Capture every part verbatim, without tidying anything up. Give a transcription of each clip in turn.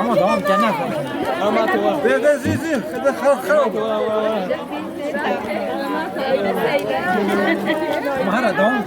Ama tamam, kendine konuş. Ama tamam. Ver, ver, zil, zil. Ver, ver, xew, xew. Ama hala devam.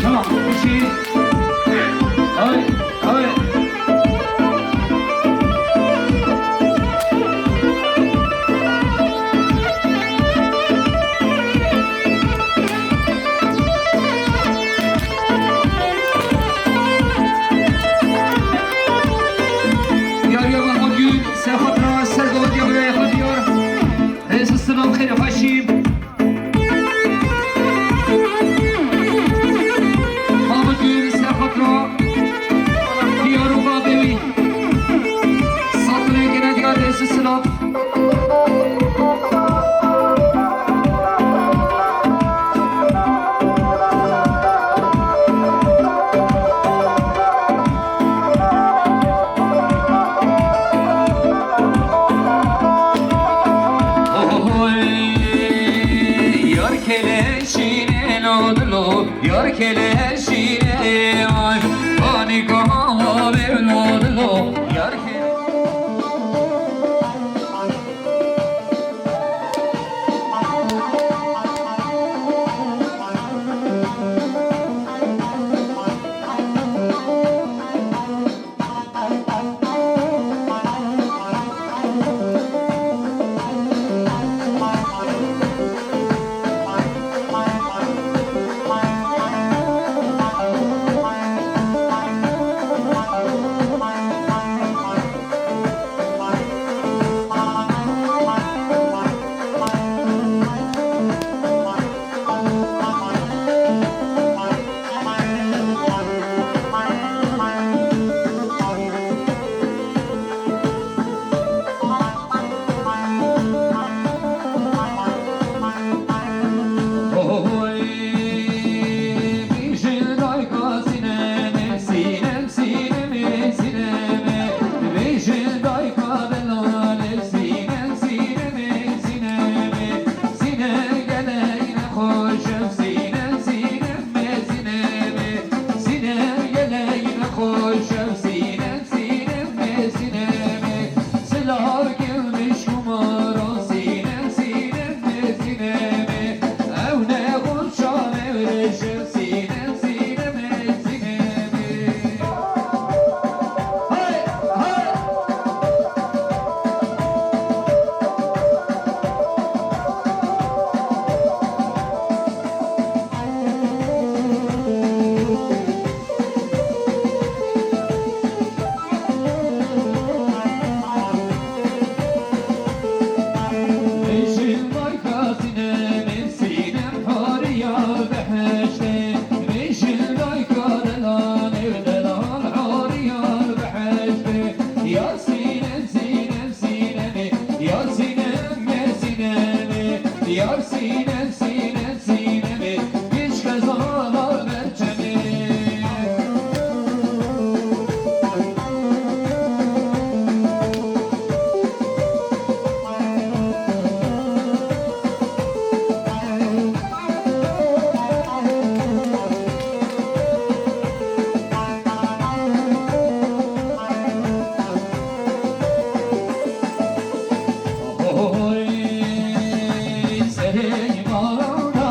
Tamam, bir şey. Ay, ay. Diyar, Diyar Mahmut Gül, Serhat Raş, Sergo, Diyar, Diyar. Rêz û silav, xêr û xweşî. Mahmut Gül, Serhat Raş, Diyar û bavê wî. Satirê gene Diyar, rêz û silav. Oy, yar keleşîne nadilo, yar keleşîne ay, panika mevladilo, yar ke- Sînem, sînem, sînemê, giş xezala berçemê. Serê yarê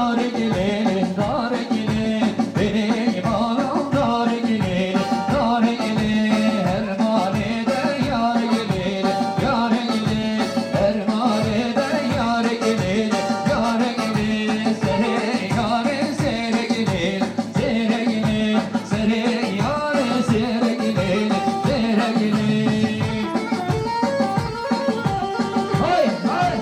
zêrê gilê, zêrê gilê. Hay, hay.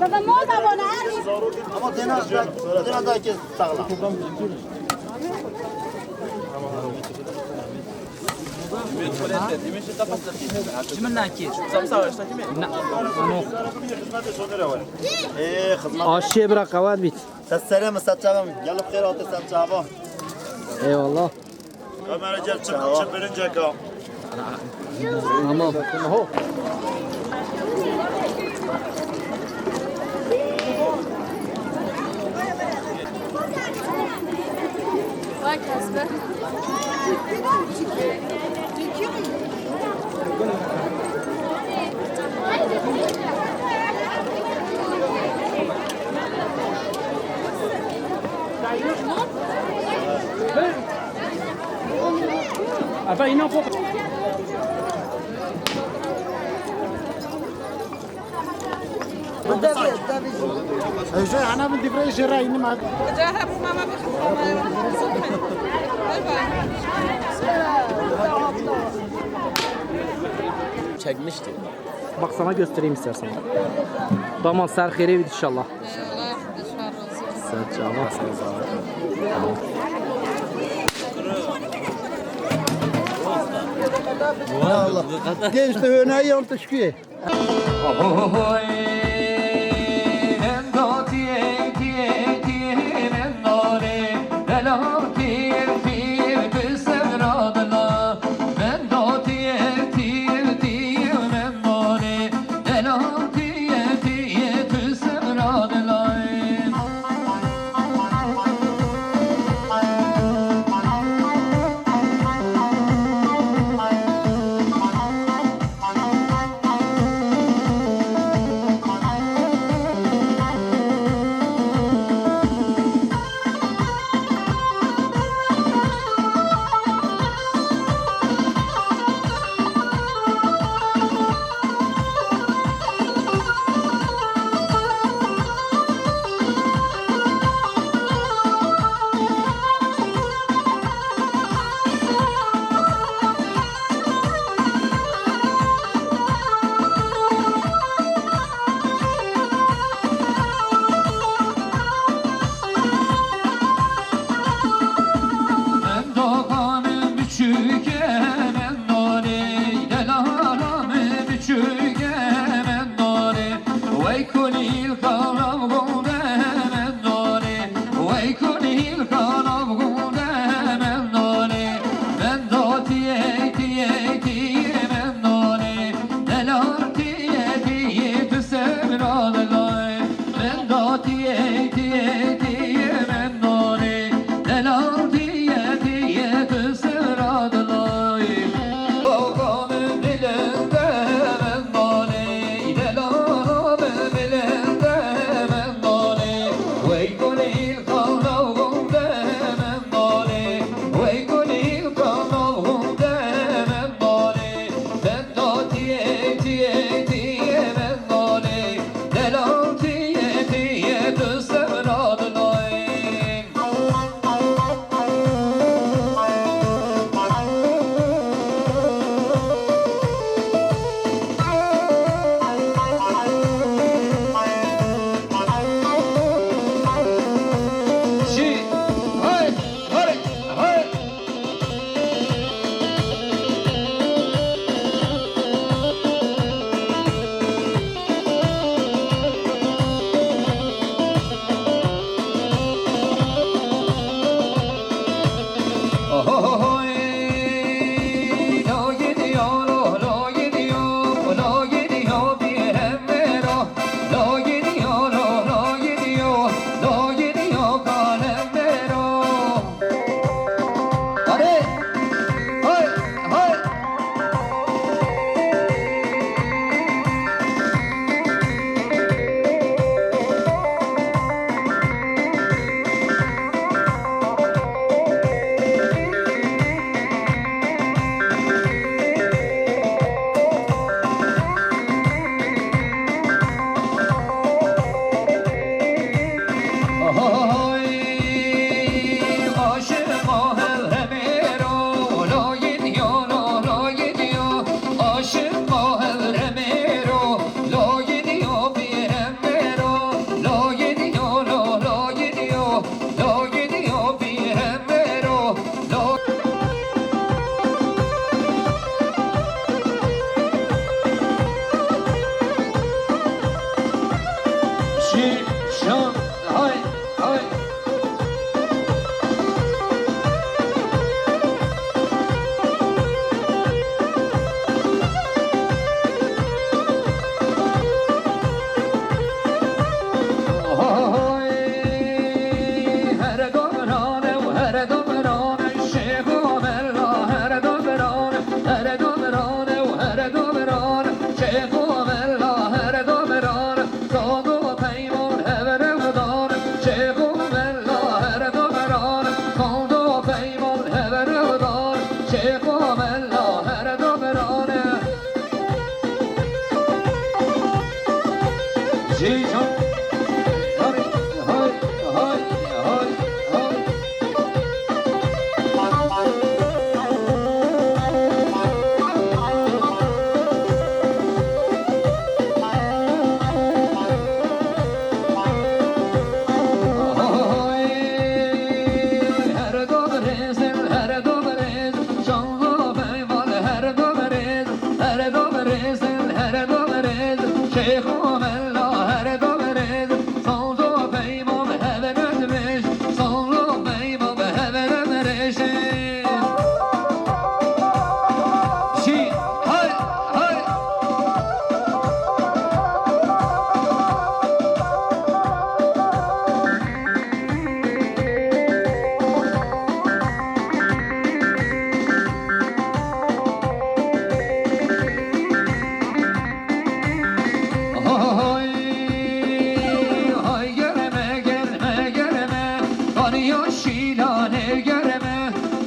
Baba, moda bona, hadi. Ama tena, tena da kes sağlam. Ji min nakê. Na, ano. Ee, xizmet. Aşçıya bırak, kavat bit. Ses serê min, ser çava min. Gel bi xêr hatî ser çava. Eyvallah. Kamera gel, çi, çi birinceka. Tamam. Vay Kasper. Attends, il est encore. Ji hena min dîvrê jê re înim. Çekmişti. Bak sana göstereyim istersen. Tamam, ser xêrê bit inşallah. Eyvallah, Allah razı olsun. Sen canım. Allah. Genç de öne yan tışkı. Her do miran û her do miran, şêx û mela her do miran, saz û peyman hev re dan, şêx û mela her do miran, saz û peyman hev re dan, şêx û mela her do miran. Jî can. Hay, hay, hay, hay, hay. Her do birêzin, her do birêz, şanlı peyvan, her do birêz, her do birêzin, her do birêz, şêx û mela, her do birêz, saz û peyman hev re dimêj, saz û peyman hev re dimêj. Şî, hay, hay. Hay, hay, germe, germe, germe, qaniya şîlanê germe.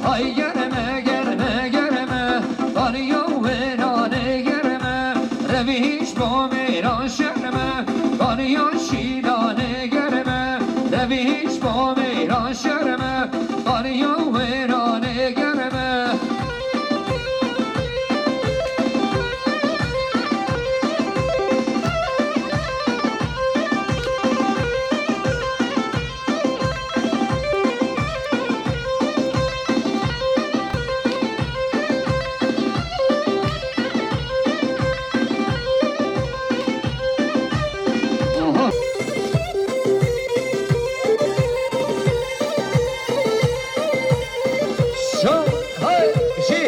Hay, germe, germe, germe, qaniya wêranê germe. Revî hîç bo mêran şerme, qaniya şîlanê germe. Revî hîç bo mêran şerme, qaniya wêranê germe. Şan, hay, şî.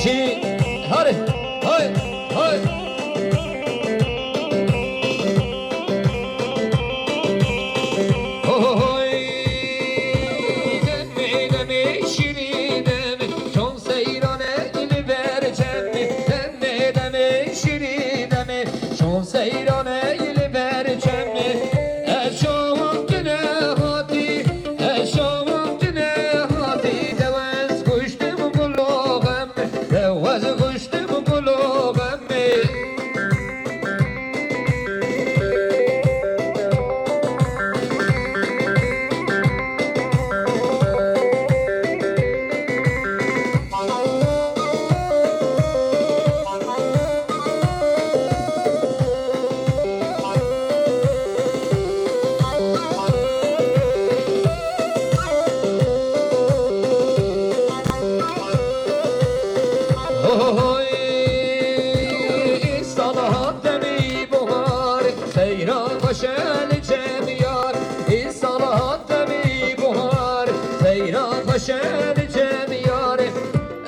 Şî, hare, hay, hay. Ho, ho, hoy. Demê, demê, şîrî demê, şon seyran e li ber çemê. Demê, demê, şîrî demê, şon seyran e li ber çemê. Ez şawam tu nehatî, ez şawam tu nehatî, dew ez kuştim gulo xemê, dew ez kuştim gulo xemê. Hoy, îsal hat demî buhar, seyran xweş e li cem yar. Îsal hat demî buhar, seyran xweş e li cem yar.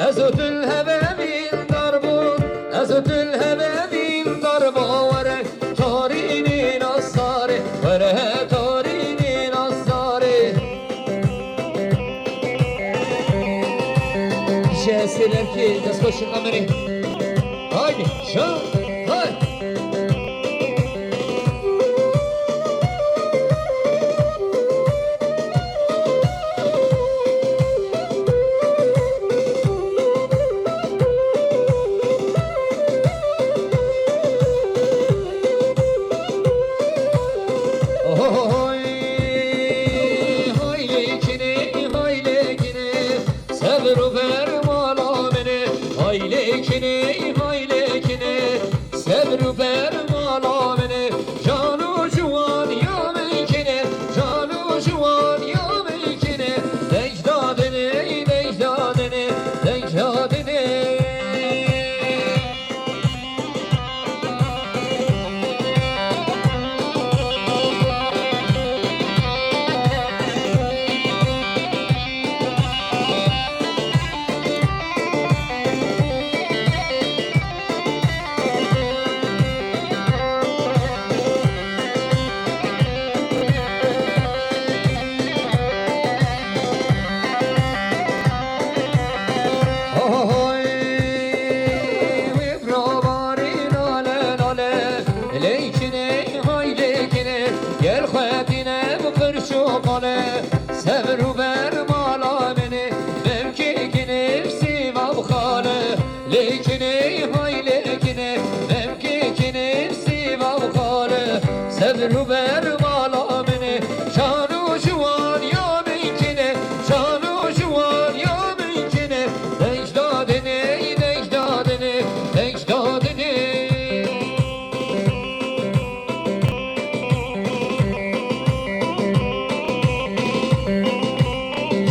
Ez û tu li hevevîn dar bûn, ez û tu li hevevîn dar bûn, were tarînê nasarê, were tarînê nasarê. Ji hestê Nerkê destxweş Emerê. Haydi, şa, hay. Hoy, hoy lêkinê, hoy lêkinê, sebr û fermala min e. Hoy lêkinê, hoy lêkinê, sebr û fermala min e. Can û ciwaniya min kinê, can û ciwaniya min kinê. Deng dadinê, deng dadinê, deng dadinê. Tîne bi qirş û qale, sebir û ber mala min e, bemkê kinê sîva bi xale, lê kinê hay lê kinê, bemkê kinê sîva bi xale, sebir û ber mala min e, şan û şiwan ya min kinê, şan û şiwan ya min kinê, deng dadinê, deng dadinê, deng dadinê.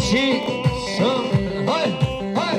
Şî, şan, hay, hay.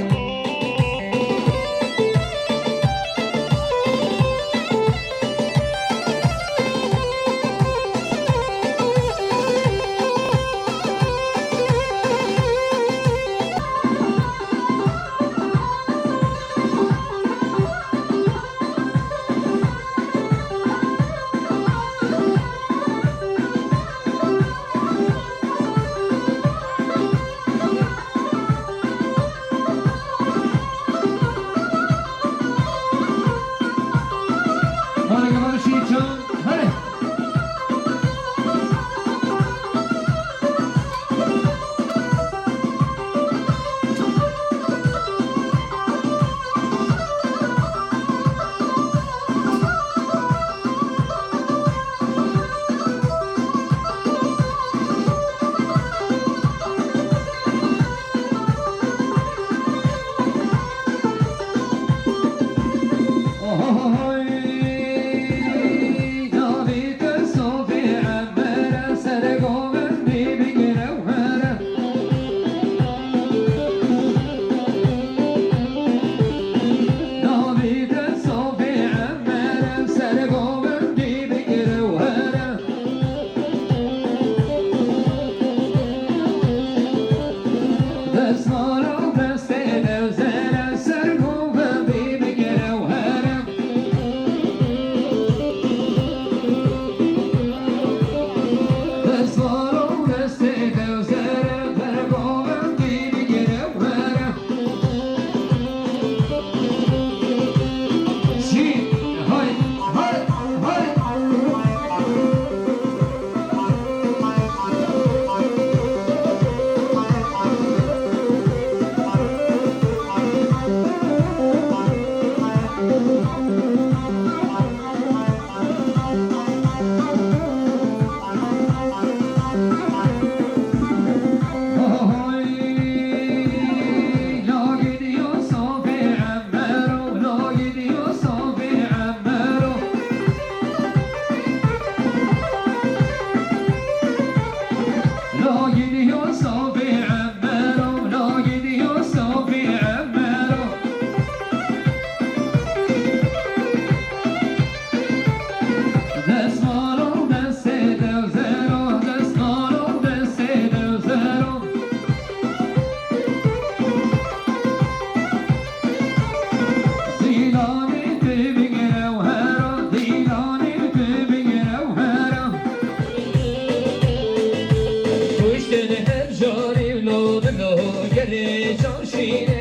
Kuştin her carî lo dilo, gelê çarşîne.